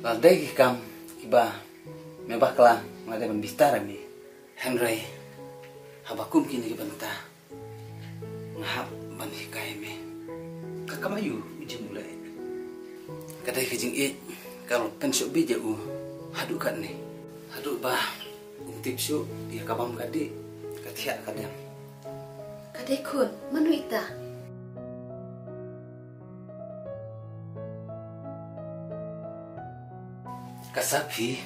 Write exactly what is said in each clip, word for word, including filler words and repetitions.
La dei ki kam kiba me bakla nga dei ban bitar ïa me. Hynrei haba kum kine ki bynta nga hap ban hikai ïa me. Ka kam aïu u Jim u leh? Ka dei ka jingïeit ka long pynshoh beit ïa u haduh katne. Haduh ba um tip shuh ïa ka bam ka dih, ka thiah ka dem. Ka dei khun mano ita? Ka Safi.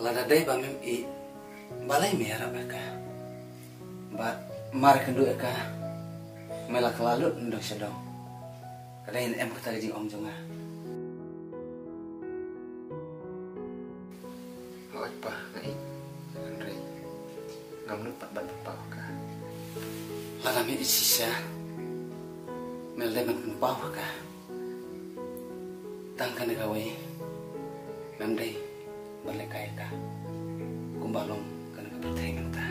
Lada dei ba mem ïeit, balei me ïarap ïa ka? Bad mar kynduh ïa ka me la kylla lut na dong sha dong. Ka dei ne em kata ka jingong jong nga? Hooid pa, nga ïeit. Hynrei ngam nud pat ban pynpaw ha ka. Lada me ïeit shisha, me la dei ban pynpaw ha ka. Tang kane kawei mem dei ban lehkai ïa ka kumba long kane ka pyrthei mynta.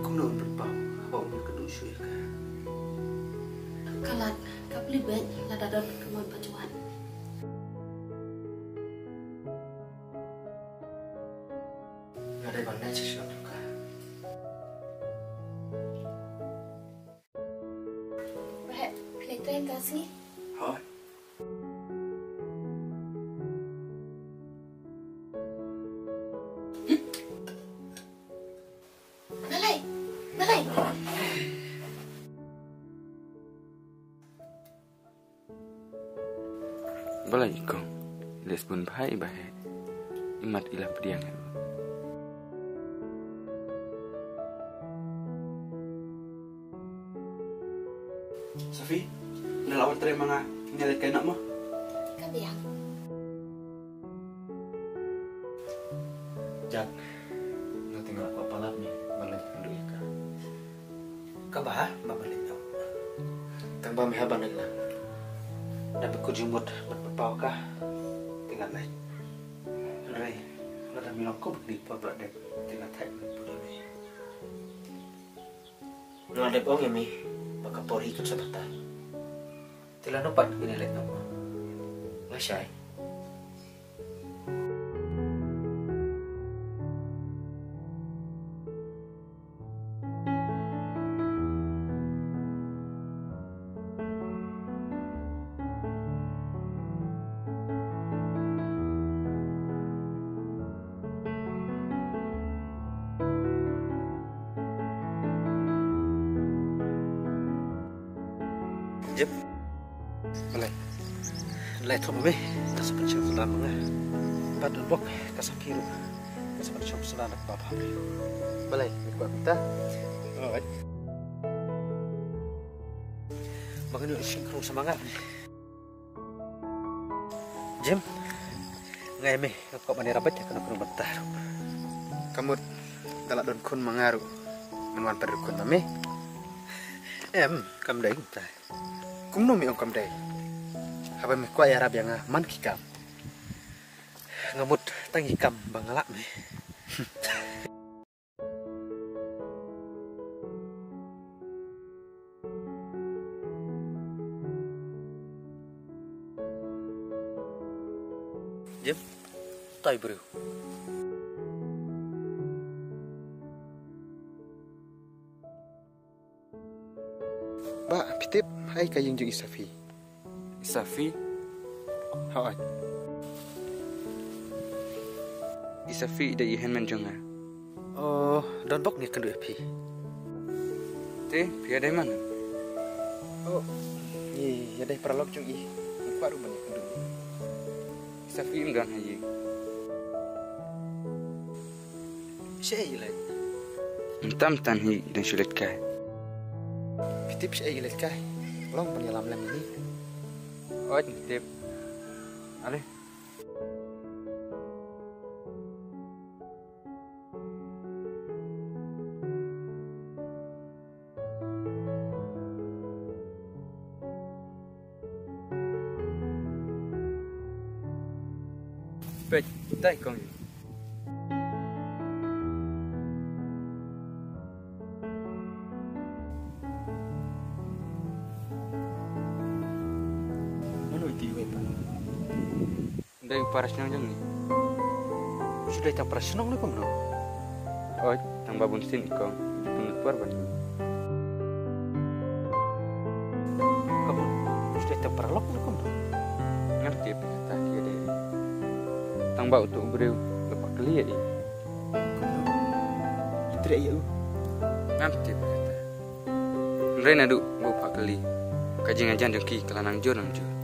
Kumno ban pynpaw haba um ïakynduh shuh ïa ka? Ka lad, ka plie beit lada don ka mon ba ju wan. Nga dei ban leit sha shnong jong ka. Bah, phi leit trei mynta sngi? Hooid. Balei? Balei? Balei i kong? I leh sbun bha i ba heh. I mat i la pdiang ïa u. Safi, nga la wan trei ma nga, ngi leit kai noh mo. Ka biang. Jack, nga te nga la kwah palat me ban leit kynduh ïa ka. Kaba, ba ban leit noh? Tang ba me hap ban leit lang. Da ba kut jingmut ban pynpaw ka, te ngan leit. Hynrei lada me long kum kane ka por ba la dep, te ngan thait ban pynpaw ïa me. Nga la dep ong ïa me ba ka por hi kan sa batai. Te lano pat ngin ïa leit noh? Nga shai. Jep. Balei? Lai thok me. Ka sa pynshong sala ma nga. Bad bok ka sa phiru. Ka sa pynshong sala na ba pha. Balei? Me kwah pynta? Alright. Ba ngan ïoh shim khrung sa ma nga. Jim, nga ïa me nga kwah ban ïarap beit ha kano kano bynta ruh. Ka mut da la don khun ma nga ruh ngan wan pynrung khun ma me. Em, kam dei kumta. Kumno me ong kam dei? Haba me kwah ïarap ïa nga man ki kam, nga mut tang ki kam ba nga lah me. Jim, tai briew. Bah, phi tip, hai ka ïing jong i Safi. I Safi? Hooid. I Safi i dei i hynmen jong nga. Oh, don bok ngi kynduh ïa phi. Te, phi ïa dei man? Oh, ngi ïa dei paralok jong i. Ngi kwah ruh ban ïa kynduh. I Safi im don ha ïing. Shaei i leit? Mynta mynta hi i dang shu leit kai. Phi tip shaei i leit kai? Long ban ïalam lem ïa ngi. Hooid, phi tip. Ale. Peit, tai kong. Mano iti wei pa? Dei para shnong jong ngi. Shu dei tang para shnong ne kumno? Oi, tang ba bun sien i kong. Kumno por ban. Ka bun. Shu dei tang para lok ne kumno? Ngam tip kata ki dei. Tang ba utu u briew ba pakli ïa i. Treh ïa u. Ngam tip kata. Hynrei naduh ba u pakli, ka jingïajan jong ki ka la nang jur nang jur.